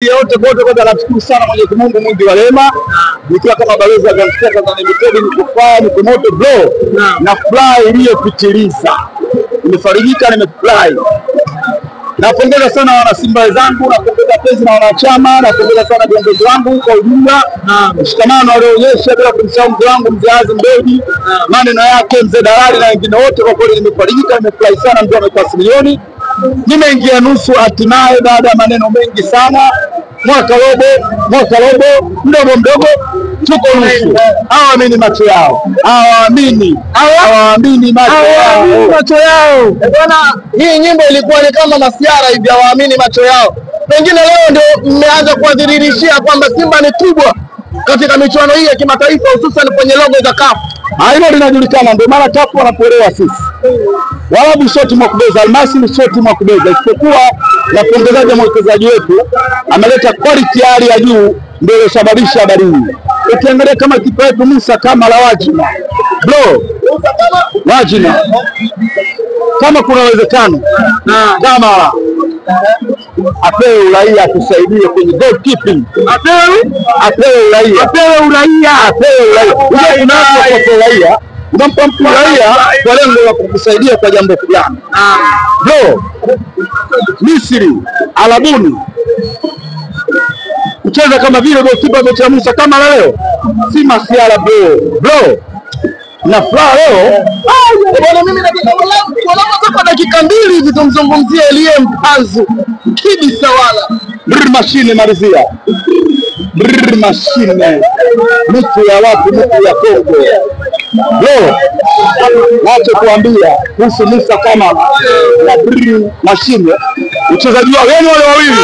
Yote kote kwanza namshukuru sana Mwenyezi Mungu mwingi wa rehema. Nikiwa kama balozi wa Zanzibar Tanzania Limited, niko fly, niko moto bro. Na fly iliyopitiliza. Nimefarijika, nimefly. Napongeza sana wana Simba wenzangu, napongeza penzi na wanachama, napongeza sana viongozi wangu kwa ujumla. Mshikamano walioonyesha bila kumsahau mzee wangu Mzee Azim Dewji, maneno yake Mzee Dalali na wengine wote, kwa kweli nimefarijika, nimefurahi sana. Mzee amekuwa milioni. Nimeingia nusu hatimaye baada ya maneno mengi sana. Mwaka robo, mdogo mdogo tuko nusu. Hawaamini macho yao. Hawaamini macho yao. Bwana, hii nyimbo ilikuwa ni kama masiara hivi, hawaamini macho yao. Pengine leo ndio mmeanza kuadhirishia kwamba Simba ni kubwa katika michuano hii ya kimataifa, hususan kwenye logo za CAF. Hilo linajulikana, ndio maana CAF wanapoelewa sisi. Walabu shoti mwakubeza, Almasi ni shoti mwakubeza, isipokuwa na kuongezaje mwekezaji wetu ameleta quality hali ya juu, ndio iliyosababisha habari hii. Ukiangalia kama kipa wetu Musa kama la Wajina. Bro, Wajina. Kama kuna uwezekano kama apewe uraia atusaidie kwenye goalkeeping. Apewe uraia. Unampa uraia. Unampa mtu uraia kwa lengo la kukusaidia kwa jambo fulani. Bro, Misri, Arabuni kucheza kama vile goalkeeper amecha Musa kama leo si masiara bro. Bro, na furaha leo. Bwana, mimi nataka kwa dakika mbili hivi tumzungumzie Elie Mpanzu Kibi Sawala. Brr mashine malizia. Brr mashine. Mtu ya watu, mtu ya Kongo. Bro, wacha kuambia kuhusu Musa kama na brr mashine. Uchezaji wao wale wawili.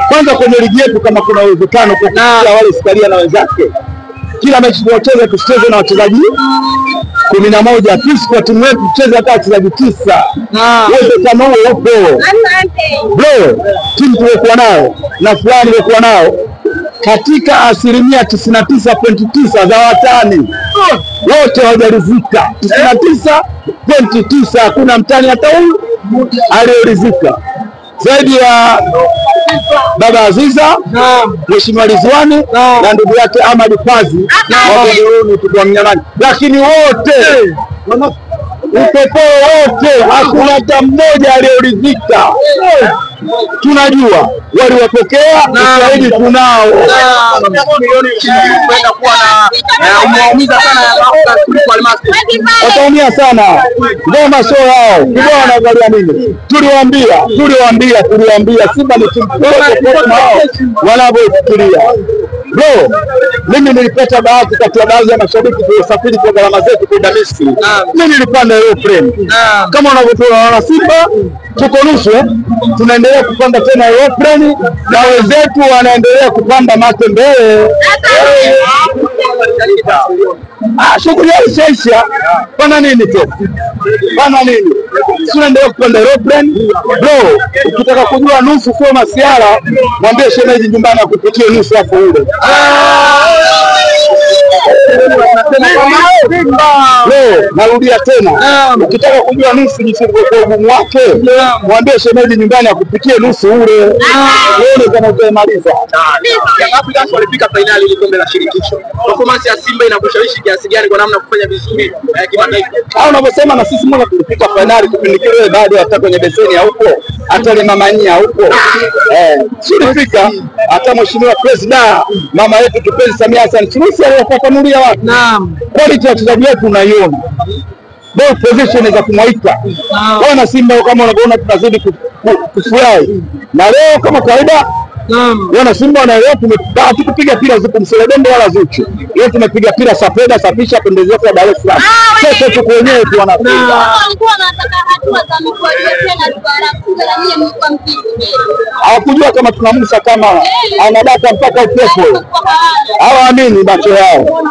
Kwanza kwenye ligi yetu kama kuna uwezekano kwa kufikia wale Sikaria na wenzake. Kila mechi tunaocheza tusicheze na wachezaji 11, sisi kwa timu yetu tucheze hata wachezaji 9. Uwezekano huo upo. Bro, timu tuliokuwa nayo na fulani waliokuwa nao katika 99.9% za watani wote hawajaridhika. 99.9, hakuna mtani hata huyu aliyoridhika zaidi ya Baba Aziza, Mheshimiwa Ridhiwani na ndugu yake Ahmad Fazi wa tukua mnyamani, lakini wote upepo wote hakuna hata mmoja aliyoridhika. Tunajua waliwapokea, ushahidi tunao. Wataumia sana. Ngoma sio yao. Kubwa wanaangalia nini? Tuliwaambia Simba ni timu kubwa wanavyofikiria. Bro, mimi nilipata bahati kati ya baadhi ya mashabiki tuliosafiri kwa gharama zetu kwenda Misri. Mimi nilipanda aeroplane. Kama unavyoona wana Simba tuko nusu, tunaendelea kupanda tena aeroplane na wenzetu wanaendelea kupanda matembele. Shughuli yao ishaisha. Pana nini tena? Pana nini? Tunaendelea kupanda aeroplane. Bro, ukitaka kujua nusu sio masiara, mwambie shemeji nyumbani akupikie nusu hapo ule. Bro, narudia tena. Ukitaka kujua nusu jinsi ilivyokuwa ugumu wake, mwambie shemeji nyumbani akupikie nusu ule. Wewe kama utamaliza. Afrika walifika finali ile kombe la shirikisho. Performance ya Simba inakushawishi kiasi gani kwa namna kufanya vizuri kimataifa? Au unavyosema na sisi mbona tulifika finali kipindi kile bado hata kwenye beseni huko, hata ile mama nyia huko. Tulifika hata Mheshimiwa President mama yetu kipenzi Samia Hassan Suluhu aliwafafanulia watu. Naam. Quality ya wachezaji wetu unaiona. Ball position za kumwaita. Wana Simba kama unavyoona tunazidi kufurahi. Na leo kama kawaida wana Simba wanaelewa tumepiga pira zuku mseledembe wala Zuchu. Leo tumepiga pira sapeda safisha pande zote za Dar es Salaam. Sasa tuko wenyewe tu wanapiga. Hawakujua kama tuna Musa kama anadaka mpaka upepo. Hawaamini macho yao.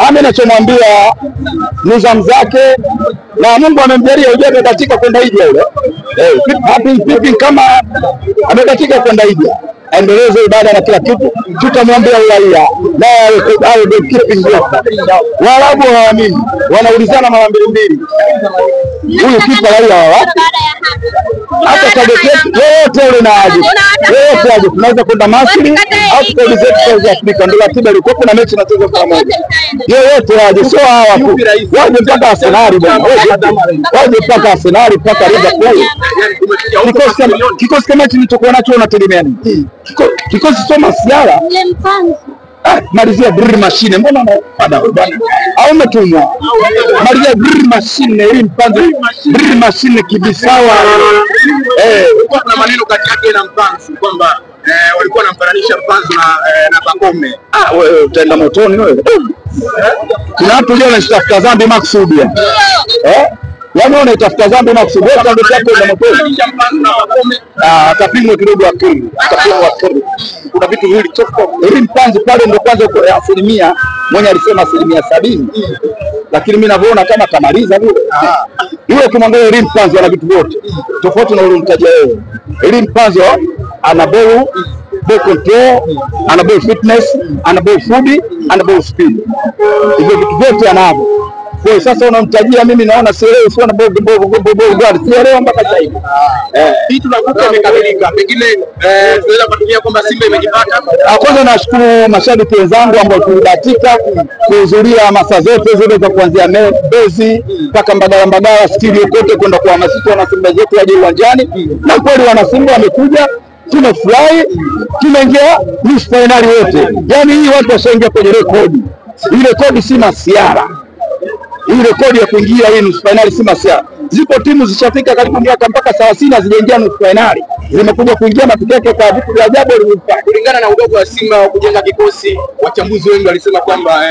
Ami nachomwambia nizamu zake na Mungu amemjalia ujue katika kwenda hija yule. Happy kama amekatika kwenda hija. Aendeleze ibada na kila kitu. Tutamwambia uraia na awe goalkeeping bora. Waarabu hawaamini, wanaulizana mara mbili mbili. Huyu kipa raia wa wapi? Hata target yetu yoyote ile na aje. Yoyote aje, tunaweza kwenda Misri au tukaje zetu South Africa, ndio ratiba ilikuwa na mechi inachezwa kwa moja. Yoyote aje, sio hawa tu. Waje mpaka Arsenal bwana. Waje mpaka Arsenal mpaka Liverpool. Kikosi kama nilichokuwa nacho unategemea nini? Kikosi sio masiara. Malizia brr machine, mbona unapada bwana? Au umetumwa? Malizia brr machine ili mpanzo brr machine kibisawa. Kulikuwa kuna maneno kati yake na Mpanzu kwamba walikuwa wanamfananisha Mpanzu na Pacome. Wewe utaenda motoni wewe. Kuna watu leo wanatafuta dhambi makusudi. Yaani unaitafuta dhambi makusudi, wewe ndio yako ndio motoni. Atapimwa kidogo akili. Atapimwa akili. Kuna vitu viwili tofauti. Ili Mpanzu pale ndio kwanza kwa asilimia, mwenye alisema 70%. Lakini mimi ninavyoona kama kamaliza vile. Yule ukimwangalia Ili Mpanzu ana vitu vyote. Tofauti na ule mtaja wewe. Ili Mpanzu ana ball control, ana ball fitness, ana ball food, ana ball speed. Hivyo vitu vyote anavyo. Kwa sasa unamtajia mimi naona sielewi, sio na ball guard, sielewi mpaka sasa hivi. Hii tunakuta imekamilika. Pengine tunaweza kutumia kwamba Simba imejipata. Kwanza nashukuru mashabiki wenzangu ambao tulibahatika kuhudhuria hamasa zote zile za kuanzia Mbezi mpaka Mbagala stili kote kwenda kuhamasisha wana Simba zetu waje uwanjani, na kweli wana Simba wamekuja. Tumefurahi, tumeingia nusu finali wote. Yaani hii watu washaingia kwenye rekodi. Hii rekodi si masiara. Hii rekodi ya kuingia hii nusu finali si masiara. Zipo timu zishafika karibu miaka mpaka 30 hazijaingia nusu finali. Zimekuja kuingia matokeo yake kwa vitu vya ajabu walivyofanya. Kulingana na udogo wa Simba wa kujenga kikosi, wachambuzi wengi walisema kwamba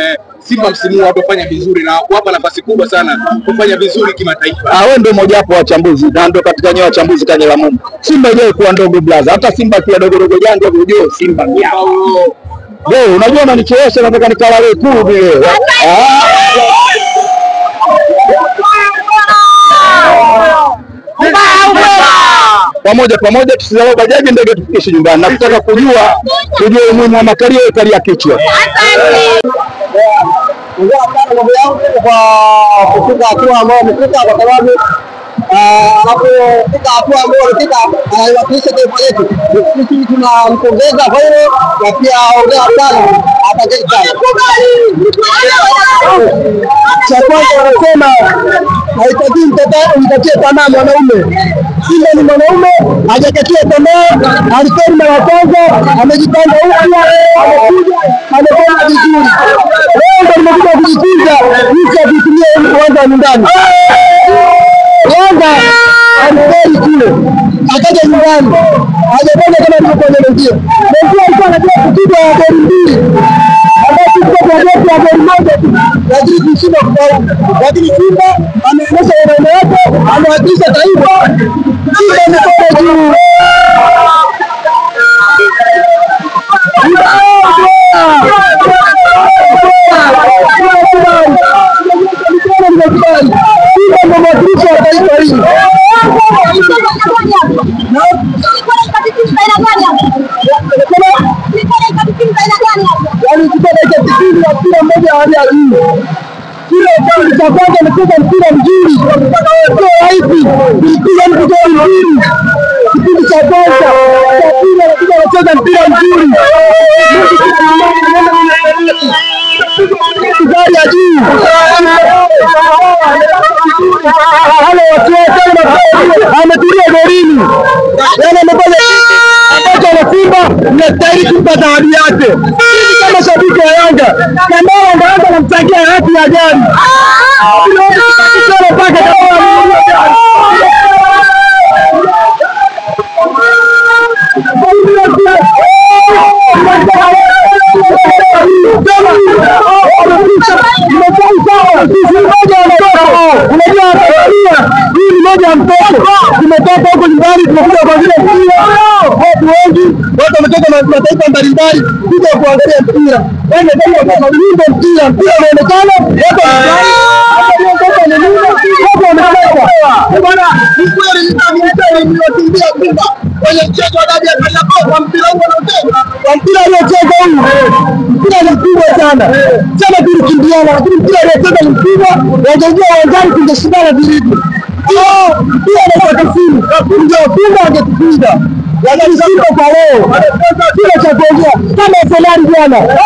Simba msimu huu hatofanya vizuri na kuwapa nafasi kubwa sana kufanya vizuri kimataifa. Wewe ndio mmoja wapo wachambuzi na ndio katika nyewe wachambuzi kanyela Mungu. Simba haijawahi kuwa ndogo blaza. Hata Simba pia dogo dogo janga unajua Simba miao. Wewe unajua unanichelewesha, nataka nikalale kuu vile. Pamoja pamoja tusizalau bajaji ndege tufikishe nyumbani. Na kutaka kujua umuhimu wa makalio kalia kichwa. Kwa kufika hatua ambayo amefika, kwa sababu anapofika hatua ambayo amefika anaiwakilisha taifa letu. Sisi tunampongeza kwa hilo na pia hongera sana, asanteni sana. Cha kwanza wanasema haitakiwi mkatie tamaa mwanaume. Simba ni mwanaume, hajakatia tamaa, alifeli mara kwanza, amejipanga upya, amekuja, amefanya vizuri. Leo ndio nimekuja kujifunza jinsi ya kutumia uwanja wa nyumbani. Yanga alifeli kule, akaja nyumbani, hajafanya kama alivyokuwa Mwenzie. Mwenzie alikuwa anajua kupiga goli mbili, ambapo tulikuwa tunajua goli moja tu, lakini tulishinda kufaulu. Lakini Simba ameonyesha wanaume wake, amewakilisha taifa. Simba ni bora juu. Simba ndio mwakilishi wa taifa hili. Yaani kutoka dakika 90 na mpira mmoja hadi ya juu. Kile kipindi cha kwanza amecheza mpira mzuri, sio rahisi kuipiga mtu goli mbili. Kipindi cha kwanza, cha pili anakuja anacheza mpira mzuri. Gari ya juu. Wale watu wote ametulia golini. Yaani amefanya ambacho na Simba mnastahili kumpa zawadi yake. Sisi kama shabiki wa Yanga, Kamara anaanza kumchangia haki ya gari. Mpaka Kamara Unajua hii ni moja ya mtoto. Tumetoka huko nyumbani tumekuja kuangalia mpira. Watu wengi, watu wametoka mataifa mbalimbali kuja kuangalia mpira. Yaani kama mpira, mpira unaonekana, watu wanafurahi. nyuma, hapo wametoka. Bwana, ni kweli ni mliwakimbia Simba kwenye mchezo wa dabi ya Kariakoo kwa mpira huu wanaocheza. Kwa mpira aliocheza huu, mpira ni mkubwa sana. Sema tulikimbiana, lakini mpira aliocheza ni mkubwa. Wangeingia uwanjani tungeshindana vilivyo. Mpira dakika 90 tungewafunga, wangetufunga. Lakini Simba kwa leo kile cha kuongea kama Arsenal jana.